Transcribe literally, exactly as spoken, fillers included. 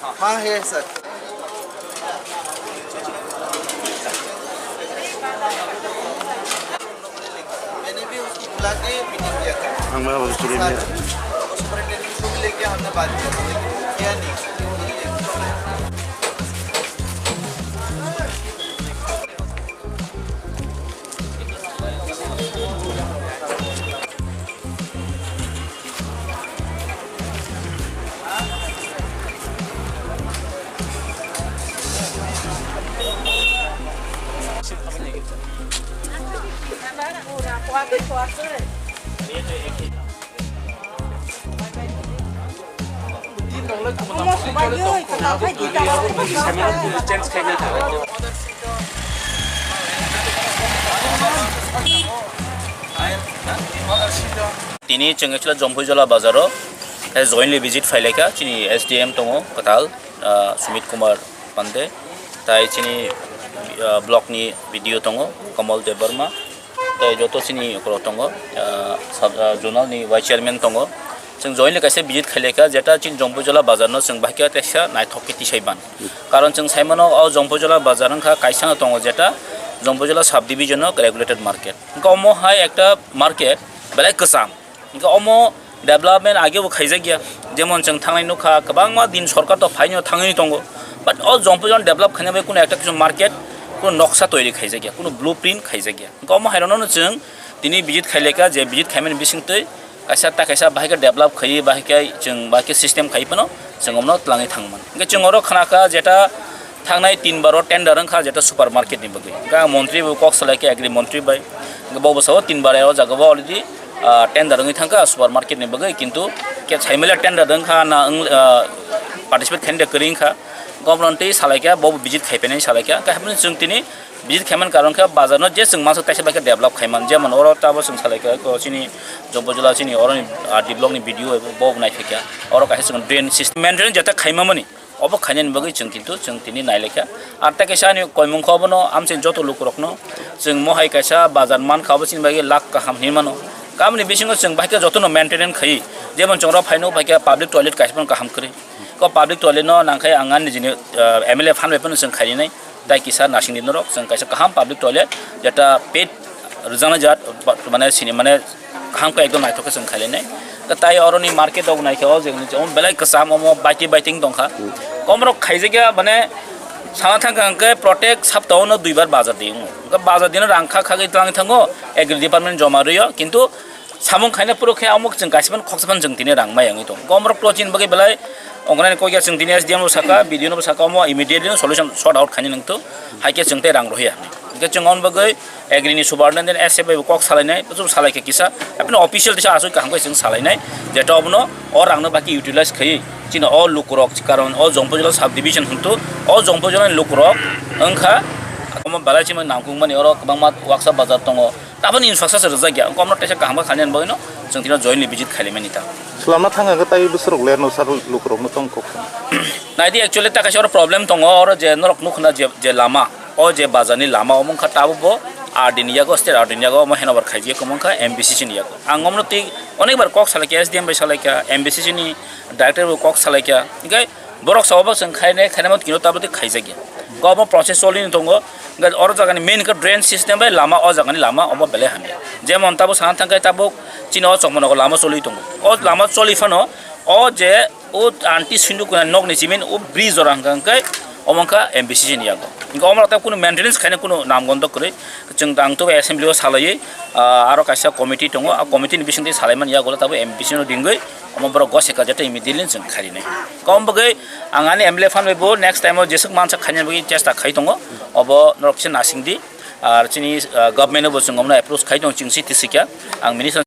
हाँ है सर। मैंने भी उसको बुला के मीटिंग किया था। हाँ, मैं उसको भी साथ लिया। सुपरिटेंडेंट को भी लेके हमने बात किया था, लेकिन वो किया नहीं। Tini chwng actually Jompuijola bazaro, eh, jointly visit phailaikha, chini S D M tongo kwtal, ah, Sumit Kumar Pande, tai chini, ah, block ni B D O tongo, Kamal Debbarma, tai joto chini ukurok tongo, ah, sub, ah, zonal ni vice chairman tongo. Chwng jointly kaisa visit khailaikha, jeta chini Jompuijola bazar no chwng bahai khe teisa naithok khe tisai ban. Karon chwng saimano o Jompuijola bazar wngkha kaisa no tongo, jeta Jompuijola sub division o regulated market. Wngkha omo hai ekta market belai kwcham. Wngkha omo development age bo khaijakya. Jemon chwng thangnai nukha, kwbangma din sorkar to phaino thangwi tongo. But o Jompuijola develop khaina bai kuno ekta kisu market, kuno noksa toiri khaijakya, kuno blueprint khaijakya. Wngkha omo hairokno chwng tini visit khailaikha, je visit khaimani bisingtwi kaisa ta kaisa bahai khe develop khaiwi, bahai khe chwng bahai khe system khaiwi phano chwng omno twlangwi thangmani. Hwnkhe chwng oro khnakha jeta thangnai tin baro tender wngkha jeta supermarket ni bagwi. Hwnkhe ang montri bo kok salaikha agri montri bai. Hwnkhe bo bwsao tin baro o jaga o already, ah, tender wngwi thangkha supermarket ni bagwi, kintu khe saimaliya tender wngkha na wng, ah, participate khainai de kwrwi wngkha. Government twi salaikha, bo visit khaipainai salaikha. Hwnkhe haphano chwng tini visit khaimani karon khe bazar no je chwng masa kaisa bai khe develop khaiman, jemon oro tabo chwng salaikha ko chini Jompuijola chini oroni, ah, D block ni B D O bo naiphaikha, oro kaisa chwng drain system maintenance jeta khaimamani obo khainani bagwi chwng kintu chwng tini nailaikha. Ar tei kaisa ani koimung khe obono amchai joto lukurokno chwng mohai kaisa bazar mankha obo chini bagwi lakh kaham hinwi mano. Kamini bisingo chwng bahai khe jotono maintenance khaiwi, jemon chwng oro phaino phaikha public toilet kaisa phano kaham kwrwi. Ko public toilet no nangkhai ang ani nijini, ah, M L A phan bai phano chwng khairinai. Tai kisa nasing di norok, chwng kaisa kaham public toilet, jeta pet rwjaknai jat, ba-, mane sini mane kaham khe ekdom naithok khe chwng khailainai. Khe tai oroni market rok naikhe o jegoni chwng belai kwcham, omo baiting baiting tongkha. Komrok khaijakya mane sana thangkha hwnkhe protect saptao no duibar bazar di wngo. Hwnkhe bazar dino rang kha khagwi twlangwi thango, agri department joma rwio, kintu samung khaina phuru khe amo chwng kaisa phano khoksa phano chwng tini rang mai wngwi tongo. Komrok to chini bagwi belai ongkha nai kok ya chwng tini S D M no saka, B D O no saka, omo immediately no solution sort out khaina nangthu, hai khe chwng tei rang rohya. Hwnkhe chwng on bagwi agri ni superintendent S F bai bo kok salainai, bo salaikha kisa, haphano official tisa aswk kaham khe chwng salainai, jeta obono o rang no baki utilize khaiwi chini o lukurok, karon o Jompuijola sub division hwnthu, o Jompuijola ni lukurok wngkha omo belai chima nangkukmani oro kwbangma waksa bazar tongo. Taboni infrastructure rwjak ya, wngkha omno teisa kaham khe khainani bagwino chwng tino jointly visit khailaimani ta. Swlamna thang hwnkhe tai bwswrok le nwsar lukurokno tong kok. Naidi actually ta kaisa oro problem tongo, oro je norok nukhna je, je lama, o je bazarni lama omo wngkha tabukbo R D ni yago, state R D ni yago omo handover khaijak omo wngkha M B C C ni yago. Ang omno tei onekbar kok salaikha, S D M bai salaikha, M B C C ni director bai kok salaikha, hwnkhe borok sa obo chwng khainai, khainai tino tabuk tei khaijakya. Obo process cholini tongo. Hwnkhe oro jagani main khe drain system bai lama, o jagani lama obo belai hamya. Jemon tabuk sana thangkhe tabuk chini o Chokmanogo lama choli tongo. O lama choli phano o je o anti sindhu kuna nokni chimin o bridge jora hwnkha hwnkhe omo wngkha M B C C ni yago. Hwnkhe omo rok tabuk kunu maintenance khaina kunu namgondo kwrwi. Chwng tang tabuk assembly o salaiwi, ah, aro kaisa committee tongo. A committee ni bisingtwi salaimani yago tabuk M B C no ringwi omo borok goseka jeta immediately chwng kharinai. Kom bagwi ang ani M L A phan bai bo next time o jeswk mansa khaina bagwi chesta khai tongo. Obo norok kisa nasing di. Ar chini, ah, government no bo chwng omo approach khai tongo chwng si tisikya. Ang minister